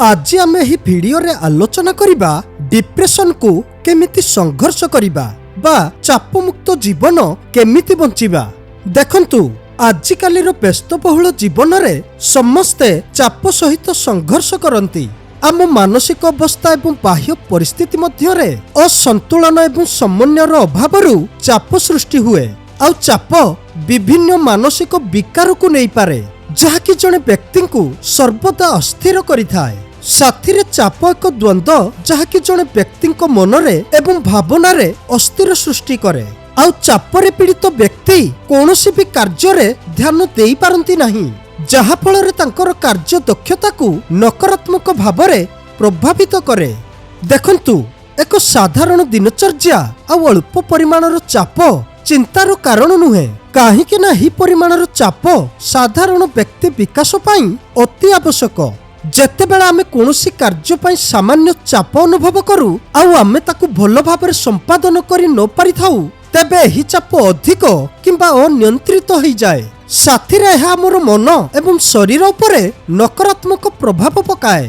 ଆଜି ଆମେ ଏହି ଭିଡିଓରେ ଆଲୋଚନା କରିବା ଡିପ୍ରେସନକୁ କେମିତି ସଂଘର୍ଷ କରିବା ବା ଚାପମୁକ୍ତ ଜୀବନ କେମିତି ବଞ୍ଚିବା। ଦେଖନ୍ତୁ, ଆଜିକାଲିର ବ୍ୟସ୍ତବହୁଳ ଜୀବନରେ ସମସ୍ତେ ଚାପ ସହିତ ସଂଘର୍ଷ କରନ୍ତି। ଆମ ମାନସିକ ଅବସ୍ଥା ଏବଂ ବାହ୍ୟ ପରିସ୍ଥିତି ମଧ୍ୟରେ ଅସନ୍ତୁଳନ ଏବଂ ସମନ୍ୱୟର ଅଭାବରୁ ଚାପ ସୃଷ୍ଟି ହୁଏ। ଆଉ ଚାପ ବିଭିନ୍ନ ମାନସିକ ବିକାରକୁ ନେଇପାରେ, ଯାହାକି ଜଣେ ବ୍ୟକ୍ତିଙ୍କୁ ସର୍ବଦା ଅସ୍ଥିର କରିଥାଏ। ସାଥିରେ ଚାପ ଏକ ଦ୍ୱନ୍ଦ୍ୱ, ଯାହାକି ଜଣେ ବ୍ୟକ୍ତିଙ୍କ ମନରେ ଏବଂ ଭାବନାରେ ଅସ୍ଥିର ସୃଷ୍ଟି କରେ। ଆଉ ଚାପରେ ପୀଡ଼ିତ ବ୍ୟକ୍ତି କୌଣସି ବି କାର୍ଯ୍ୟରେ ଧ୍ୟାନ ଦେଇପାରନ୍ତି ନାହିଁ, ଯାହାଫଳରେ ତାଙ୍କର କାର୍ଯ୍ୟ ଦକ୍ଷତାକୁ ନକାରାତ୍ମକ ଭାବରେ ପ୍ରଭାବିତ କରେ। ଦେଖନ୍ତୁ, ଏକ ସାଧାରଣ ଦିନଚର୍ଯ୍ୟା ଆଉ ଅଳ୍ପ ପରିମାଣର ଚାପ ଚିନ୍ତାର କାରଣ ନୁହେଁ, କାହିଁକି ନା ଏହି ପରିମାଣର ଚାପ ସାଧାରଣ ବ୍ୟକ୍ତି ବିକାଶ ପାଇଁ ଅତି ଆବଶ୍ୟକ। ଯେତେବେଳେ ଆମେ କୌଣସି କାର୍ଯ୍ୟ ପାଇଁ ସାମାନ୍ୟ ଚାପ ଅନୁଭବ କରୁ ଆଉ ଆମେ ତାକୁ ଭଲ ଭାବରେ ସମ୍ପାଦନ କରି ନ ପାରିଥାଉ, ତେବେ ଏହି ଚାପ ଅଧିକ କିମ୍ବା ଅନିୟନ୍ତ୍ରିତ ହୋଇଯାଏ। ସାଥିରେ ଏହା ଆମର ମନ ଏବଂ ଶରୀର ଉପରେ ନକାରାତ୍ମକ ପ୍ରଭାବ ପକାଏ।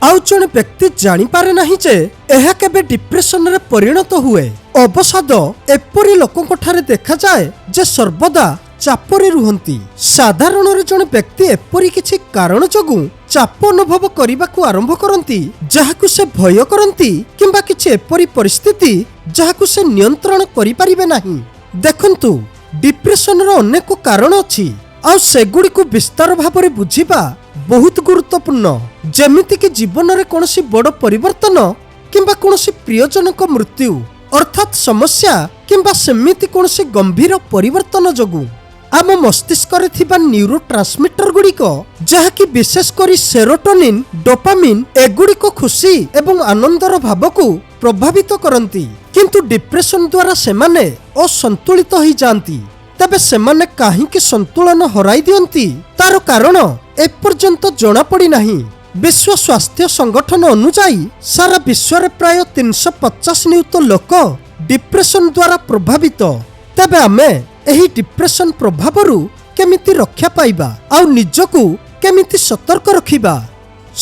ଆଉ ଜଣେ ବ୍ୟକ୍ତି ଜାଣିପାରେ ନାହିଁ ଯେ ଏହା କେବେ ଡିପ୍ରେସନରେ ପରିଣତ ହୁଏ। ଅବସାଦ ଏପରି ଲୋକଙ୍କ ଠାରେ ଦେଖାଯାଏ ଯେ ସର୍ବଦା ଚାପରେ ରୁହନ୍ତି। ସାଧାରଣରେ ଜଣେ ବ୍ୟକ୍ତି ଏପରି କିଛି କାରଣ ଯୋଗୁଁ ଚାପ ଅନୁଭବ କରିବାକୁ ଆରମ୍ଭ କରନ୍ତି, ଯାହାକୁ ସେ ଭୟ କରନ୍ତି କିମ୍ବା କିଛି ଏପରି ପରିସ୍ଥିତି ଯାହାକୁ ସେ ନିୟନ୍ତ୍ରଣ କରିପାରିବେ ନାହିଁ। ଦେଖନ୍ତୁ, ଡିପ୍ରେସନର ଅନେକ କାରଣ ଅଛି ଆଉ ସେଗୁଡ଼ିକୁ ବିସ୍ତାର ଭାବରେ ବୁଝିବା ବହୁତ ଗୁରୁତ୍ୱପୂର୍ଣ୍ଣ। ଯେମିତିକି ଜୀବନରେ କୌଣସି ବଡ଼ ପରିବର୍ତ୍ତନ କିମ୍ବା କୌଣସି ପ୍ରିୟଜନଙ୍କ ମୃତ୍ୟୁ, ଅର୍ଥାତ୍ ସମସ୍ୟା କିମ୍ବା ସେମିତି କୌଣସି ଗମ୍ଭୀର ପରିବର୍ତ୍ତନ ଯୋଗୁଁ ଆମ ମସ୍ତିଷ୍କରେ ଥିବା ନ୍ୟୁରୋ ଟ୍ରାନ୍ସମିଟର ଗୁଡ଼ିକ, ଯାହାକି ବିଶେଷ କରି ସେରୋଟୋନିନ୍, ଡୋପାମିନ୍, ଏଗୁଡ଼ିକ ଖୁସି ଏବଂ ଆନନ୍ଦର ଭାବକୁ ପ୍ରଭାବିତ କରନ୍ତି। କିନ୍ତୁ ଡିପ୍ରେସନ ଦ୍ୱାରା ସେମାନେ ଅସନ୍ତୁଳିତ ହୋଇଯାଆନ୍ତି। ତେବେ ସେମାନେ କାହିଁକି ସନ୍ତୁଳନ ହରାଇ ଦିଅନ୍ତି, ତାର କାରଣ ଏପର୍ଯ୍ୟନ୍ତ ଜଣାପଡ଼ିନାହିଁ। ବିଶ୍ୱ ସ୍ୱାସ୍ଥ୍ୟ ସଂଗଠନ ଅନୁଯାୟୀ ସାରା ବିଶ୍ୱରେ ପ୍ରାୟ 350 ନିୟୁତ ଲୋକ ଡିପ୍ରେସନ ଦ୍ୱାରା ପ୍ରଭାବିତ। ତେବେ ଆମେ ଏହି ଡିପ୍ରେସନ ପ୍ରଭାବରୁ କେମିତି ରକ୍ଷା ପାଇବା ଆଉ ନିଜକୁ କେମିତି ସତର୍କ ରଖିବା?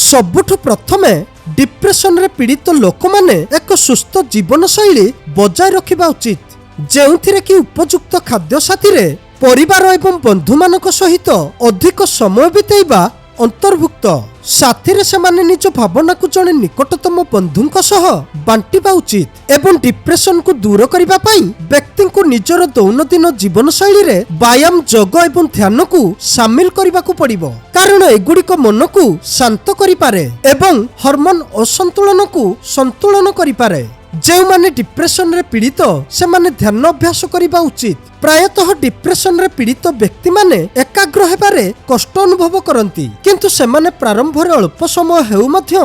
ସବୁଠୁ ପ୍ରଥମେ ଡିପ୍ରେସନରେ ପୀଡ଼ିତ ଲୋକମାନେ ଏକ ସୁସ୍ଥ ଜୀବନଶୈଳୀ ବଜାୟ ରଖିବା ଉଚିତ, ଯେଉଁଥିରେ କି ଉପଯୁକ୍ତ ଖାଦ୍ୟ ସାଥିରେ ପରିବାର ଏବଂ ବନ୍ଧୁମାନଙ୍କ ସହିତ ଅଧିକ ସମୟ ବିତେଇବା ଅନ୍ତର୍ଭୁକ୍ତ। ସାଥିରେ ସେମାନେ ନିଜ ଭାବନାକୁ ଜଣେ ନିକଟତମ ବନ୍ଧୁଙ୍କ ସହ ବାଣ୍ଟିବା ଉଚିତ ଏବଂ ଡିପ୍ରେସନକୁ ଦୂର କରିବା ପାଇଁ ବ୍ୟକ୍ତିଙ୍କୁ ନିଜର ଦୈନନ୍ଦିନ ଜୀବନଶୈଳୀରେ ବ୍ୟାୟାମ, ଯୋଗ ଏବଂ ଧ୍ୟାନକୁ ସାମିଲ କରିବାକୁ ପଡ଼ିବ, କାରଣ ଏଗୁଡ଼ିକ ମନକୁ ଶାନ୍ତ କରିପାରେ ଏବଂ ହରମୋନ ଅସନ୍ତୁଳନକୁ ସନ୍ତୁଳନ କରିପାରେ। ଯେଉଁମାନେ ଡିପ୍ରେସନରେ ପୀଡ଼ିତ, ସେମାନେ ଧ୍ୟାନ ଅଭ୍ୟାସ କରିବା ଉଚିତ। ପ୍ରାୟତଃ ଡିପ୍ରେସନରେ ପୀଡ଼ିତ ବ୍ୟକ୍ତିମାନେ ଏକାଗ୍ର ହେବାରେ କଷ୍ଟ ଅନୁଭବ କରନ୍ତି, କିନ୍ତୁ ସେମାନେ ପ୍ରାରମ୍ଭରେ ଅଳ୍ପ ସମୟ ହେଉ ମଧ୍ୟ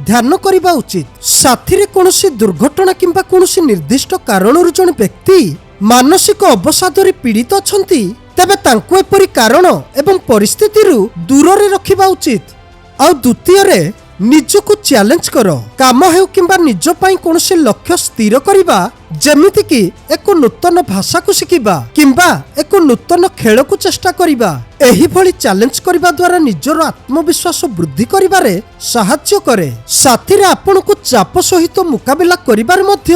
ଧ୍ୟାନ କରିବା ଉଚିତ। ସାଥିରେ କୌଣସି ଦୁର୍ଘଟଣା କିମ୍ବା କୌଣସି ନିର୍ଦ୍ଦିଷ୍ଟ କାରଣରୁ ଜଣେ ବ୍ୟକ୍ତି ମାନସିକ ଅବସାଦରେ ପୀଡ଼ିତ ଅଛନ୍ତି, ତେବେ ତାଙ୍କୁ ଏପରି କାରଣ ଏବଂ ପରିସ୍ଥିତିରୁ ଦୂରରେ ରଖିବା ଉଚିତ। ଆଉ ଦ୍ୱିତୀୟରେ, ନିଜକୁ ଚ୍ୟାଲେଞ୍ଜ କର। କାମ ହେଉ କିମ୍ବା ନିଜ ପାଇଁ କୌଣସି ଲକ୍ଷ୍ୟ ସ୍ଥିର କରିବା, ଯେମିତିକି ଏକ ନୂତନ ଭାଷାକୁ ଶିଖିବା କିମ୍ବା ଏକ ନୂତନ ଖେଳକୁ ଚେଷ୍ଟା କରିବା, ଏହିଭଳି ଚ୍ୟାଲେଞ୍ଜ କରିବା ଦ୍ୱାରା ନିଜର ଆତ୍ମବିଶ୍ୱାସ ବୃଦ୍ଧି କରିବାରେ ସାହାଯ୍ୟ କରେ। ସାଥିରେ ଆପଣଙ୍କୁ ଚାପ ସହିତ ମୁକାବିଲା କରିବାରେ ମଧ୍ୟ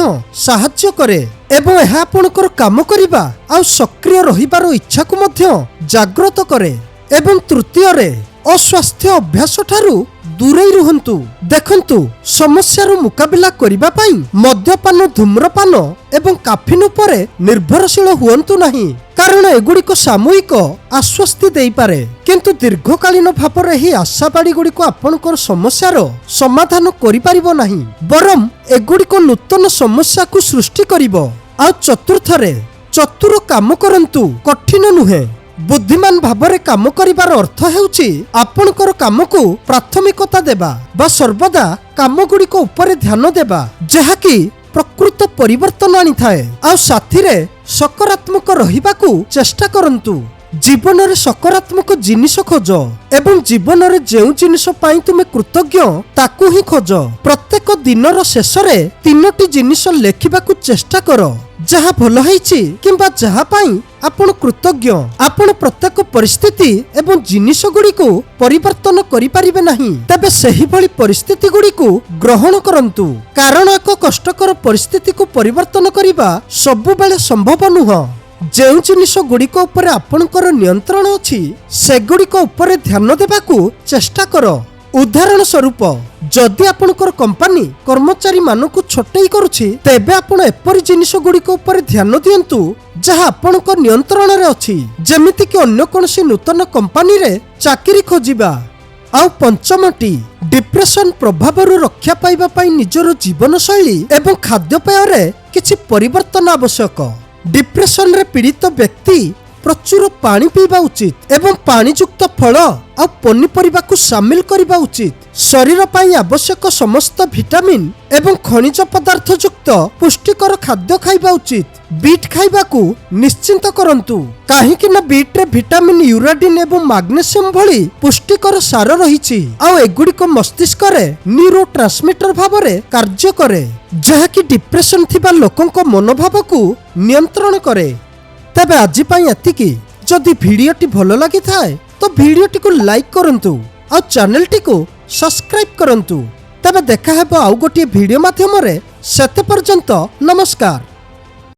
ସାହାଯ୍ୟ କରେ ଏବଂ ଏହା ଆପଣଙ୍କର କାମ କରିବା ଆଉ ସକ୍ରିୟ ରହିବାର ଇଚ୍ଛାକୁ ମଧ୍ୟ ଜାଗ୍ରତ କରେ। ଏବଂ ତୃତୀୟରେ, ଅସ୍ୱାସ୍ଥ୍ୟ ଅଭ୍ୟାସ ଠାରୁ ଦୂରେଇ ରୁହନ୍ତୁ। ଦେଖନ୍ତୁ, ସମସ୍ୟାର ମୁକାବିଲା କରିବା ପାଇଁ ମଦ୍ୟପାନ, ଧୂମ୍ରପାନ ଏବଂ କାଫିନ ଉପରେ ନିର୍ଭରଶୀଳ ହୁଅନ୍ତୁ ନାହିଁ, କାରଣ ଏଗୁଡ଼ିକ ସାମୟିକ ଆଶ୍ୱସ୍ତି ଦେଇପାରେ, କିନ୍ତୁ ଦୀର୍ଘକାଳୀନ ଭାବରେ ଏହି ଆଶାବାଡ଼ି ଗୁଡ଼ିକ ଆପଣଙ୍କର ସମସ୍ୟାର ସମାଧାନ କରିପାରିବ ନାହିଁ, ବରଂ ଏଗୁଡ଼ିକ ନୂତନ ସମସ୍ୟାକୁ ସୃଷ୍ଟି କରିବ। ଆଉ ଚତୁର୍ଥରେ, ଚତୁର କାମ କରନ୍ତୁ, କଠିନ ନୁହେଁ। ବୁଦ୍ଧିମାନ ଭାବରେ କାମ କରିବାର ଅର୍ଥ ହେଉଛି ଆପଣଙ୍କର କାମକୁ ପ୍ରାଥମିକତା ଦେବା ବା ସର୍ବଦା କାମଗୁଡ଼ିକ ଉପରେ ଧ୍ୟାନ ଦେବା, ଯାହାକି ପ୍ରକୃତ ପରିବର୍ତ୍ତନ ଆଣିଥାଏ। ଆଉ ସାଥିରେ ସକାରାତ୍ମକ ରହିବାକୁ ଚେଷ୍ଟା କରନ୍ତୁ। ଜୀବନରେ ସକାରାତ୍ମକ ଜିନିଷ ଖୋଜ ଏବଂ ଜୀବନରେ ଯେଉଁ ଜିନିଷ ପାଇଁ ତୁମେ କୃତଜ୍ଞ, ତାକୁ ହିଁ ଖୋଜ। ପ୍ରତ୍ୟେକ ଦିନର ଶେଷରେ ତିନୋଟି ଜିନିଷ ଲେଖିବାକୁ ଚେଷ୍ଟା କର, ଯାହା ଭଲ ହେଇଛି କିମ୍ବା ଯାହା ପାଇଁ ଆପଣ କୃତଜ୍ଞ। ଆପଣ ପ୍ରତ୍ୟେକ ପରିସ୍ଥିତି ଏବଂ ଜିନିଷ ଗୁଡ଼ିକୁ ପରିବର୍ତ୍ତନ କରିପାରିବେ ନାହିଁ, ତେବେ ସେହିଭଳି ପରିସ୍ଥିତି ଗୁଡ଼ିକୁ ଗ୍ରହଣ କରନ୍ତୁ, କାରଣ ଏକ କଷ୍ଟକର ପରିସ୍ଥିତିକୁ ପରିବର୍ତ୍ତନ କରିବା ସବୁବେଳେ ସମ୍ଭବ ନୁହଁ। ଯେଉଁ ଜିନିଷ ଗୁଡ଼ିକ ଉପରେ ଆପଣଙ୍କର ନିୟନ୍ତ୍ରଣ ଅଛି, ସେଗୁଡ଼ିକ ଉପରେ ଧ୍ୟାନ ଦେବାକୁ ଚେଷ୍ଟା କର। ଉଦାହରଣ ସ୍ୱରୂପ, ଯଦି ଆପଣଙ୍କର କମ୍ପାନୀ କର୍ମଚାରୀମାନଙ୍କୁ ଛଟେଇ କରୁଛି, ତେବେ ଆପଣ ଏପରି ଜିନିଷ ଗୁଡ଼ିକ ଉପରେ ଧ୍ୟାନ ଦିଅନ୍ତୁ ଯାହା ଆପଣଙ୍କ ନିୟନ୍ତ୍ରଣରେ ଅଛି, ଯେମିତିକି ଅନ୍ୟ କୌଣସି ନୂତନ କମ୍ପାନୀରେ ଚାକିରି ଖୋଜିବା। ଆଉ ପଞ୍ଚମଟି, ଡିପ୍ରେସନ ପ୍ରଭାବରୁ ରକ୍ଷା ପାଇବା ପାଇଁ ନିଜର ଜୀବନଶୈଳୀ ଏବଂ ଖାଦ୍ୟପେୟରେ କିଛି ପରିବର୍ତ୍ତନ ଆବଶ୍ୟକ। ଡିପ୍ରେସନରେ ପୀଡ଼ିତ ବ୍ୟକ୍ତି ପ୍ରଚୁର ପାଣି ପିଇବା ଉଚିତ ଏବଂ ପାଣିଯୁକ୍ତ ଫଳ ଆଉ ପନିପରିବାକୁ ସାମିଲ କରିବା ଉଚିତ। ଶରୀର ପାଇଁ ଆବଶ୍ୟକ ସମସ୍ତ ଭିଟାମିନ୍ ଏବଂ ଖଣିଜ ପଦାର୍ଥ ଯୁକ୍ତ ପୁଷ୍ଟିକର ଖାଦ୍ୟ ଖାଇବା ଉଚିତ। ବିଟ୍ ଖାଇବାକୁ ନିଶ୍ଚିନ୍ତ କରନ୍ତୁ, କାହିଁକି ନା ବିଟ୍ରେ ଭିଟାମିନ୍, ୟୁରାଡିନ୍ ଏବଂ ମାଗ୍ନେସିୟମ ଭଳି ପୁଷ୍ଟିକର ସାର ରହିଛି। ଆଉ ଏଗୁଡ଼ିକ ମସ୍ତିଷ୍କରେ ନ୍ୟୁରୋ ଟ୍ରାନ୍ସମିଟର ଭାବରେ କାର୍ଯ୍ୟ କରେ, ଯାହାକି ଡିପ୍ରେସନ ଥିବା ଲୋକଙ୍କ ମନୋଭାବକୁ ନିୟନ୍ତ୍ରଣ କରେ। ତେବେ ଆଜି ପାଇଁ ଏତିକି। ଯଦି ଭିଡ଼ିଓଟି ଭଲ ଲାଗିଥାଏ, ତ ଭିଡ଼ିଓଟିକୁ ଲାଇକ୍ କରନ୍ତୁ ଆଉ ଚ୍ୟାନେଲଟିକୁ ସବସ୍କ୍ରାଇବ୍ କରନ୍ତୁ। ତେବେ ଦେଖା ହେବ ଆଉ ଗୋଟିଏ ଭିଡ଼ିଓ ମାଧ୍ୟମରେ। ସେତେ ପର୍ଯ୍ୟନ୍ତ ନମସ୍କାର।